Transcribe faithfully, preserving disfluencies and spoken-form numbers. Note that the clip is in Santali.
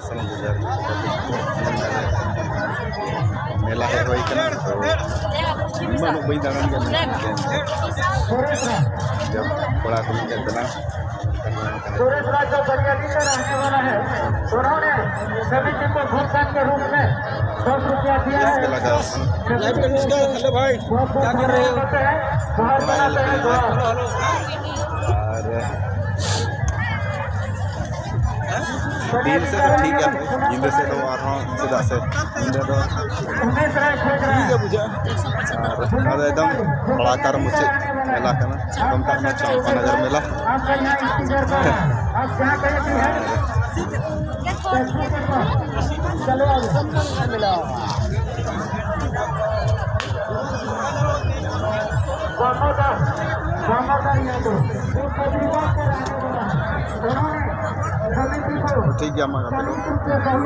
ᱥᱟᱱᱟᱢ ᱠᱚᱜᱮ ᱟᱨᱠᱤ ᱧᱮᱞ ᱫᱟᱲᱮᱭᱟᱜ ᱠᱟᱱᱟ᱾ ᱢᱮᱞᱟ ᱦᱮᱡ ᱦᱩᱭ ᱠᱟᱱᱟ, ᱛᱚ ᱩᱱᱟᱹᱜ ᱵᱟᱹᱧ ᱫᱟᱬᱟᱱ ᱜᱮᱭᱟ᱾ ᱡᱚᱵ ᱠᱚᱲᱟ ᱠᱚ ᱢᱮᱱ ᱠᱟᱱᱟ᱾ सुरेश राज जो बरियाली से रहने वाला है, उन्होंने समिति को भुगतान के रूप में दस रुपया दिया है। लाइव टेलीविजन का हेलो भाई, क्या कर रहे हो? बाहर बनाते हैं, बाहर। ᱟᱨ ᱫᱤᱱ ᱥᱮᱫ ᱫᱚ ᱴᱷᱤᱠ ᱜᱮᱭᱟ, ᱧᱤᱫᱟᱹ ᱥᱮᱫ ᱫᱚ ᱟᱨᱦᱚᱸ, ᱪᱮᱫᱟᱜ ᱥᱮ ᱧᱤᱫᱟᱹ ᱫᱚ ᱴᱷᱤᱠ ᱜᱮ ᱵᱩᱡᱷᱟᱹᱜᱼᱟ᱾ ᱟᱨ ᱱᱚᱣᱟ ᱫᱚ ᱮᱠᱫᱚᱢ ᱵᱟᱲᱟᱠᱟᱨ ᱢᱩᱪᱟᱹᱫ ᱢᱮᱞᱟ ᱠᱟᱱᱟ, ᱟᱫᱚ ᱢᱮᱛᱟᱜ ᱠᱟᱱᱟ ᱪᱟᱢᱯᱟᱱᱚᱜᱚᱨ ᱢᱮᱞᱟ᱾ ᱴᱷᱤᱠ ᱜᱮᱭᱟ, ᱢᱟ ᱜᱟᱛᱮ ᱠᱚ᱾